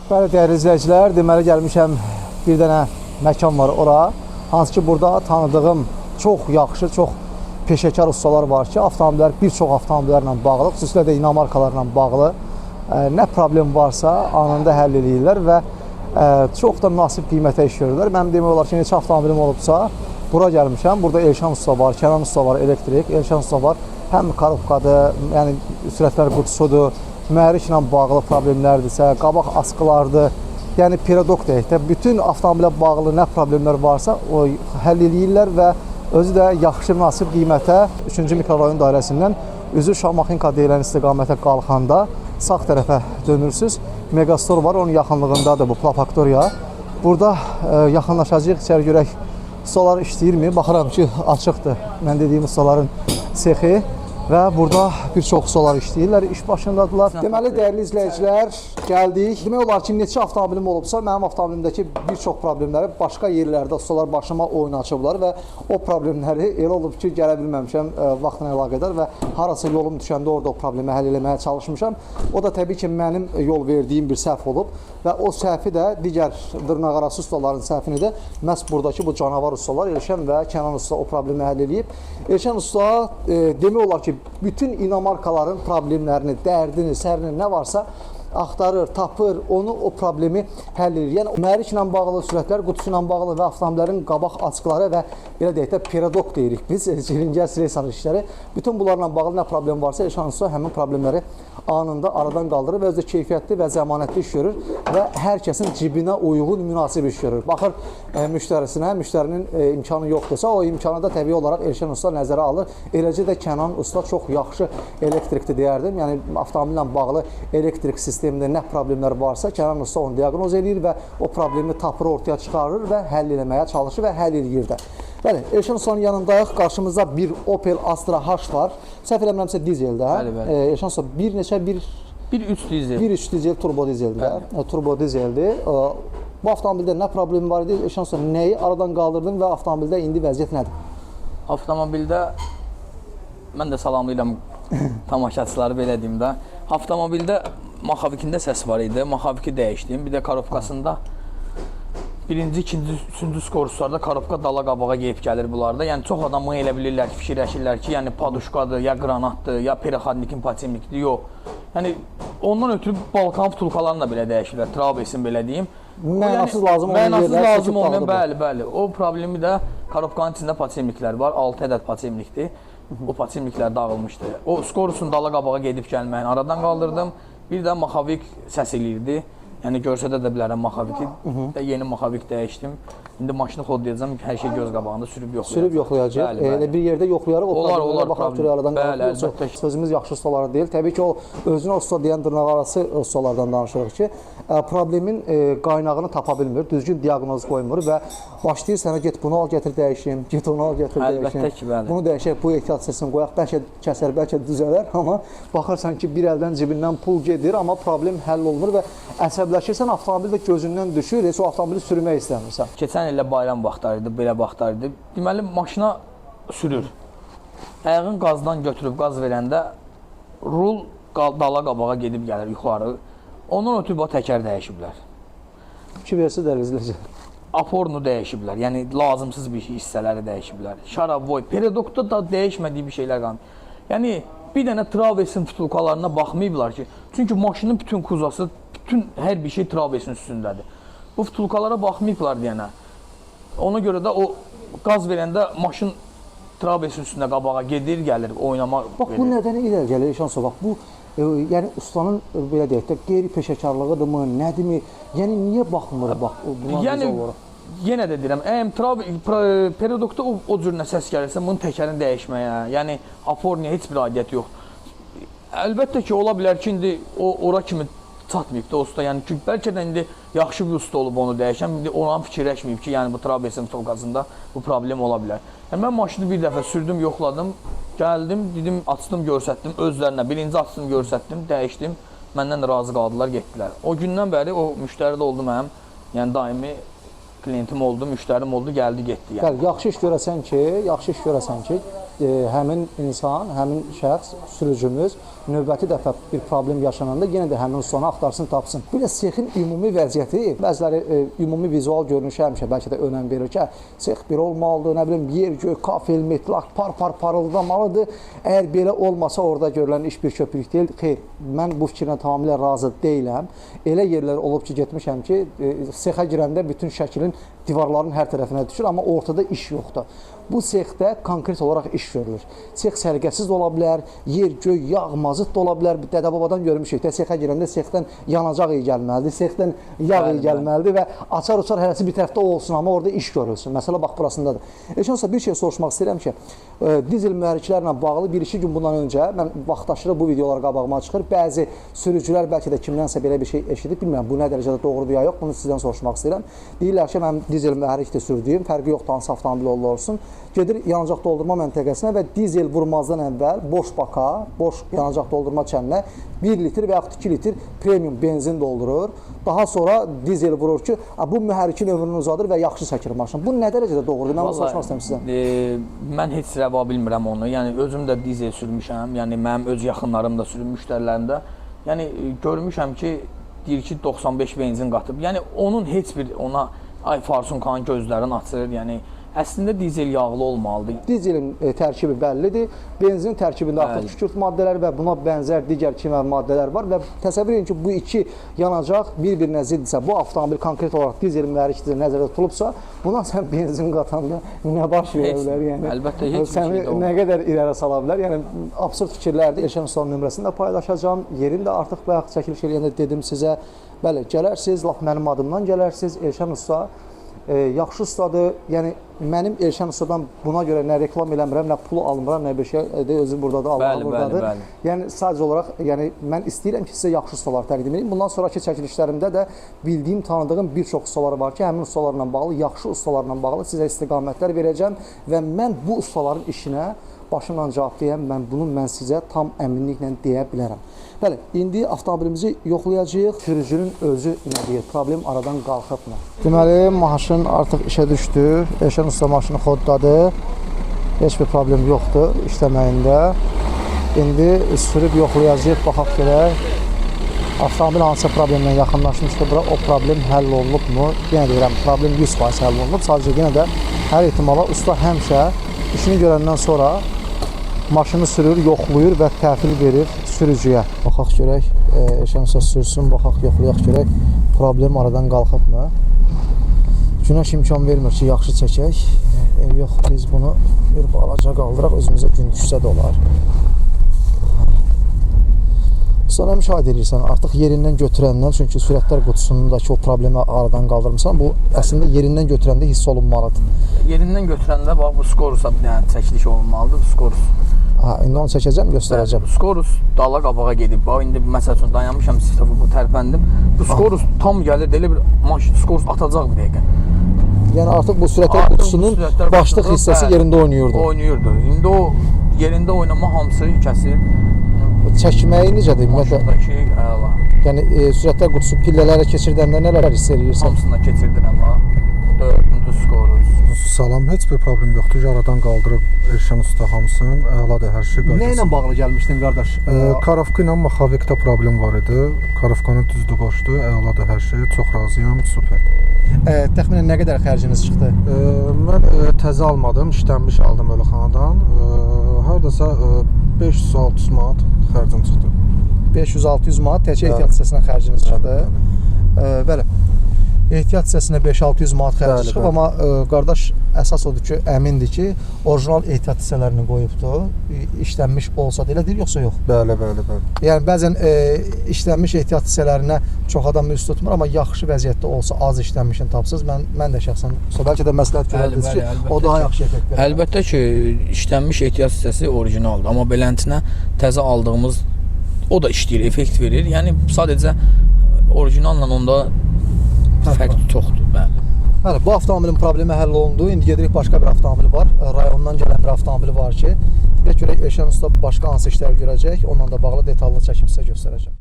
Bəli, dəyərli izləyicilər, deməli gəlmişəm, bir dənə məkan var ora. Hansı ki, burada tanıdığım çox yaxşı, çox peşəkar ustalar var ki, avtomobillər, bir çox avtomobillərlə bağlı, xüsusilə də inomarkalarla bağlı nə problem varsa anında həll eləyirlər və çox da münasib qiymətə iş görürlər. Mənim demək olar ki, neçə avtomobilim olubsa, bura gəlmişəm. Burada Elşan usta var, Kənan usta var, elektrik, Elşan usta var. Həm korobkadır, yəni sürətlər qutusudur, mühərriklə bağlı problemlərdirsə, qabaq askılardır. Yəni peradok deyək də, bütün avtomobilə bağlı nə problemlər varsa, o həll eləyirlər və özü də yaxşı münasib qiymətə. 3-cü mikrorayon dairəsindən üzü Şamaxınka deyilən istiqamətə qalxanda sağ tərəfə dönürsüz. Megastor var, onun yaxınlığındadır bu Plafaktoriya. Burada yaxınlaşacağıq, içəri görək ustalar işləyirmi? Baxıram ki, açıqdır. Mən dediyim ustaların sexi və burada bir çox ustalar işləyirlər, iş başındadılar. Deməli, dəyərli izləyicilər, gəldik. Demək olar ki, neçə avtomobilim olubsa, mənim avtomobilimdəki bir çox problemləri başqa yerlərdə ustalar başıma oyun açıblar və o problemləri elə olub ki, gələ bilməmişəm vaxtla əlaqədar və harasa yolum düşəndə orada o problemi həll eləməyə çalışmışam. O da təbii ki, mənim yol verdiyim bir səhv olub və o səhvi də, digər dırnaqarası ustaların səhvini də məhz buradakı bu canavar ustalar Elşən və Kənan usta o problemi həll eləyib. Elşən usta demək olar ki, bütün inomarkaların problemlərini, dərdini, sərini nə varsa axtarır, tapır, onu, o problemi həll edir. Yəni mühərriklə bağlı, sürətlər qutusu ilə bağlı və avtomobillərin qabaq açıqları və belə deyək də, peradok deyirik biz, çilingər slesar işləri. Bütün bunlarla bağlı nə problem varsa, Elşan usta həmin problemləri anında aradan qaldırır və özü də keyfiyyətli və zəmanətli iş görür və hər kəsin cibinə uyğun münasib iş görür. Baxır müştərisinə, müştərinin imkanı yoxdursa, o imkanı da təbii olaraq Elşən usta nəzərə alır. Eləcə də Kənan usta çox yaxşı elektrikdir deyərdim. Yəni avtomobillə bağlı elektrik sistemində nə problemlər varsa, Kənan usta onu diaqnoz eləyir və o problemi tapır, ortaya çıxarır və həll eləməyə çalışır və həll eləyir də. Bəli, Elşən ustanın yanındayıq. Qarşımızda bir Opel Astra H var. Səhv eləmirəmsə dizeldə, hə? Bəli, bəli. Elşən usta, bir neçə, bir 1.3 dizel. 1.3 dizel, turbo dizeldir də. Turbo dizeldir. Bu avtomobildə nə problemi var idi? Elşən usta, nəyi aradan qaldırdın və avtomobildə indi vəziyyət nədir? Avtomobildə mən də salamlayıram tamaşaçıları, belə deyim də. Avtomobildə Maxavikində səs var idi. Maxaviki dəyişdim. Bir də korobkasında birinci, ikinci, üçüncü skoruslarda korobka dala qabağa geyib gəlir bunlarda. Yəni çox adam bunu elə bilirlər ki, fikirləşirlər ki, yəni paduşkadır, ya qranatdır, ya perexadnikin patimlikdir. Yox. Yəni ondan ötürü Balkan vtulkalarını da belə dəyişirlər. Travesin belə deyim. O Mənasız lazım olan mənasız yerləri lazım söküb olmayan, dağıdıblar. bəli, bəli. O problemi də korobkanın içində patimliklər var. 6 ədəd patimlikdir. O patimliklər dağılmışdı. O skorusun dala qabağa gedib gəlməyini aradan qaldırdım. Bir də Maxavik səs eləyirdi. Yəni görsədə də bilərəm Maxaviki. Də yeni Maxavik dəyişdim. İndi maşını xodlayacağam, hər şey göz qabağında sürüb yoxlayacağam. Sürüb yoxlayacaq. Bəli, bəli. Elə bir yerdə yoxlayarıq, o Olar, problemlərə olar, baxarıq problem. ki, aradan Bəli, qalxır. Yoxsa əlbəttə ki. sözümüz yaxşı ustalara deyil. Təbii ki, o özünə usta deyən dırnaqarası ustalardan danışırıq ki, problemin qaynağını tapa bilmir, düzgün diaqnoz qoymur və başlayır sənə get bunu al, gətir dəyişim, get onu al, gətir Əlbəttə dəyişim. ki, bəli. Bunu dəyişək, bu ehtiyat hissəsini qoyaq, bəlkə kəsər, bəlkə düzələr, amma baxırsan ki, bir əldən cibindən pul gedir, amma problem həll olunmur və əsəbləşirsən, avtomobil də gözündən düşür, heç o avtomobili sürmək istəmirsən. Keçən illə bayram vaxtları idi, belə vaxtlar idi. Deməli maşına sürür. Ayağın qazdan götürüb qaz verəndə rul dala qabağa gedib gəlir yuxarı. Ondan ötürü bax təkər dəyişiblər. İki versi dəyərli izləyicilər. Apornu dəyişiblər. Yəni lazımsız bir hissələri dəyişiblər. Şaravoy, peredokda da dəyişmədiyi bir şeylər qalmayıb. Yəni bir dənə travesin vtulkalarına baxmayıblar ki, çünki maşının bütün kuzası, bütün hər bir şey travesin üstündədir. Bu vtulkalara baxmayıblar deyənə. Ona görə də o qaz verəndə maşın travesin üstündə qabağa gedir, gəlir, oynama Bax bu verir. nədən irəli gəlir Elşan usta? Bax bu yəni ustanın belə deyək də qeyri-peşəkarlığıdırmı, nədirmi? Yəni niyə baxmır bax buna Yəni biz olaraq? yenə də deyirəm, əgər peredokda o cür nə səs gəlirsə, bunun təkərini dəyişməyə, yəni aporniya heç bir aidiyyəti yox. Əlbəttə ki, ola bilər ki, indi o ora kimi çatmayıb da usta. Yəni ki, bəlkə də indi yaxşı bir usta olub onu dəyişən, indi oranı fikirləşməyib ki, yəni bu travesin vtulkasında bu problem ola bilər. Yəni mən maşını bir dəfə sürdüm, yoxladım, gəldim, dedim, açdım, göstərdim özlərinə. Birinci açdım, göstərdim, dəyişdim. Məndən də razı qaldılar, getdilər. O gündən bəri o müştəri də oldu mənim. Yəni daimi klientim oldu, müştərim oldu, gəldi, getdi. Yəni. Bəli, yaxşı iş görəsən ki, yaxşı iş görəsən ki, həmin insan, həmin şəxs, sürücümüz növbəti dəfə bir problem yaşananda yenə də həmin ustanı axtarsın, tapsın. Bir də sexin ümumi vəziyyəti, bəziləri ümumi vizual görünüşə həmişə bəlkə də önəm verir ki, sex bir olmalıdır, nə bilim yer, göy, kafel, metlaq par-par parıldamalıdır. Əgər belə olmasa orada görülən iş bir köpürük deyil. Xeyr, mən bu fikirlə tamamilə razı deyiləm. Elə yerlər olub ki, getmişəm ki, sexə girəndə bütün şəklin divarların hər tərəfinə düşür, amma ortada iş yoxdur. Bu sexdə konkret olaraq iş görülür. Sex səliqəsiz də ola bilər, yer, göy, yağ, mazut da ola bilər. Dədə-babadan görmüşük də sexə girəndə sexdən yanacaq iyi gəlməlidir, sexdən yağ iyi gəlməlidir və açar-uçar hərəsi bir tərəfdə olsun, amma orada iş görülsün. Məsələ bax burasındadır. Elşən usta, bir şey soruşmaq istəyirəm ki, dizel mühərriklərlə bağlı bir-iki gün bundan öncə mən vaxtaşırı bu videolar qabağıma çıxır. Bəzi sürücülər bəlkə də kimdənsə belə bir şey eşidib, bilmirəm bu nə dərəcədə doğrudur ya yox, bunu sizdən soruşmaq istəyirəm. Deyirlər ki, mənim dizel mühərrikdir sürdüyüm, fərqi yoxdur hansı avtomobil olursa olsun. Gedir yanacaq doldurma məntəqəsinə və dizel vurmazdan əvvəl boş baka, boş yanacaq doldurma çəninə 1 litr və yaxud 2 litr premium benzin doldurur. Daha sonra dizel vurur ki, bu mühərrikin ömrünü uzadır və yaxşı çəkir maşın. Bu nə dərəcədə doğrudur? Mən bunu soruşmaq istəyirəm sizdən. Mən heç rəva bilmirəm onu. Yəni özüm də dizel sürmüşəm. Yəni mənim öz yaxınlarım da sürüb, müştərilərim də. Yəni görmüşəm ki, deyir ki 95 benzin qatıb. Yəni onun heç bir ona ay farsunkanın gözlərini açır. Yəni əslində dizel yağlı olmalıdır. Dizelin tərkibi bəllidir. Benzinin tərkibində artıq kükürt maddələri və buna bənzər digər kimyəvi maddələr var və təsəvvür edin ki, bu iki yanacaq bir-birinə ziddirsə, bu avtomobil konkret olaraq dizel mühərrikdir nəzərdə tutulubsa, buna sən benzin qatanda nə baş verə bilər? Yəni əlbəttə heç bir səni şey də nə qədər irəli sala bilər? Yəni absurd fikirlərdir. Elşən ustanın nömrəsini də paylaşacağam. Yerini də artıq bayaq çəkiliş eləyəndə dedim sizə. Bəli, gələrsiz, lap mənim adımdan gələrsiz. Elşən usta yaxşı ustadır. Yəni mənim Elşən ustadan buna görə nə reklam eləmirəm, nə pul almıram, nə bir şey. Özü burdadır, Allah burdadır. Bəli, bəli. Yəni sadəcə olaraq, yəni mən istəyirəm ki, sizə yaxşı ustalar təqdim edeyim. Bundan sonrakı çəkilişlərimdə də bildiyim, tanıdığım bir çox ustalar var ki, həmin ustalarla bağlı, yaxşı ustalarla bağlı sizə istiqamətlər verəcəm və mən bu ustaların işinə başımla cavab deyəm, mən bunu sizə tam əminliklə deyə bilərəm. Bəli, indi avtomobilimizi yoxlayacağıq. Sürücünün özü nə deyir? Problem aradan qalxıbmı? Deməli, maşın artıq işə düşdü. Elşən usta maşını xoddadı. Heç bir problem yoxdur işləməyində. İndi sürüb yoxlayacağıq, baxaq görək. Avtomobil hansısa problemlə yaxınlaşmışdı bura, o problem həll olunubmu? Yenə deyirəm, problem 100% həll olunub. Sadəcə yenə də hər ehtimala usta həmişə işini görəndən sonra maşını sürür, yoxlayır və təhvil verir sürücüyə. Baxaq görək, Elşən usta sürsün, baxaq, yoxlayaq görək, problem aradan qalxıbmı? Günəş imkan vermir ki, yaxşı çəkək. Ev yox, biz bunu bir balaca qaldıraq, özümüzə gün düşsə də olar. Sonra müşahidə edirsən, artıq yerindən götürəndən, çünki sürətlər qutusundakı o problemi aradan qaldırmısan, bu əslində yerindən götürəndə hiss olunmalıdır. Yerindən götürəndə bax bu skorusa bir dənə çəkiliş olunmalıdır, skorus. Ha, indi onu çəkəcəm, göstərəcəm. Skorus dala qabağa gedib. Bax indi məsəl üçün dayanmışam, svetofor tərpəndim. Bu skorus tam gəlir, elə bir maşın skorus atacaq bir dəqiqə. Yəni artıq bu sürətlər qutusunun başlıq hissəsi yerində oynayırdı. Oynayırdı. İndi o yerində oynama hamısı kəsib. Çəkməyi necədir ümumiyyətlə? Maşındakı əla. Yəni sürətlər qutusu pillələrə keçirdəndə nələr hiss eləyirsən? Hamısını keçirdirəm ha. Dördüncü skorus. Salam, heç bir problem yoxdur. Yaradan qaldırıb Elşən usta hamısını. Əladır hər şey qaydası. Nə ilə bağlı gəlmişdin qardaş? Karovka ilə Maxavikdə problem var idi. Karovkanı düzdü qoşdu. Əladır hər şey. Çox razıyam. Super. Təxminən nə qədər xərciniz çıxdı? Mən təzə almadım, işlənmiş aldım ölüxanadan. Hardasa 500-600 manat xərcim çıxdı. 500-600 manat təkcə ehtiyat hissəsinə xərciniz çıxdı. Bəli. Ehtiyat hissəsinə 5-600 manat xərci çıxıb, amma qardaş əsas odur ki, əmindir ki, orijinal ehtiyat hissələrini qoyubdu. İşlənmiş olsa da elə deyil, yoxsa yox? Bəli, bəli, bəli. Yəni bəzən işlənmiş ehtiyat hissələrinə çox adam üz tutmur, amma yaxşı vəziyyətdə olsa az işlənmişini tapsız, mən də şəxsən bəlkə də məsləhət görərdiniz ki, o daha yaxşı effekt verər. Əlbəttə ki, işlənmiş ehtiyat hissəsi orijinaldır, amma beləntsinə təzə aldığımız o da işləyir, effekt verir. Yəni sadəcə orijinalla onda fərq çoxdur, bəli. Bəli, bu avtomobilin problemi həll olundu. İndi gedirik başqa bir avtomobil var. Rayondan gələn bir avtomobil var ki, gedək görək Elşən usta başqa hansı işlər görəcək. Onunla da bağlı detallı çəkib sizə göstərəcəm.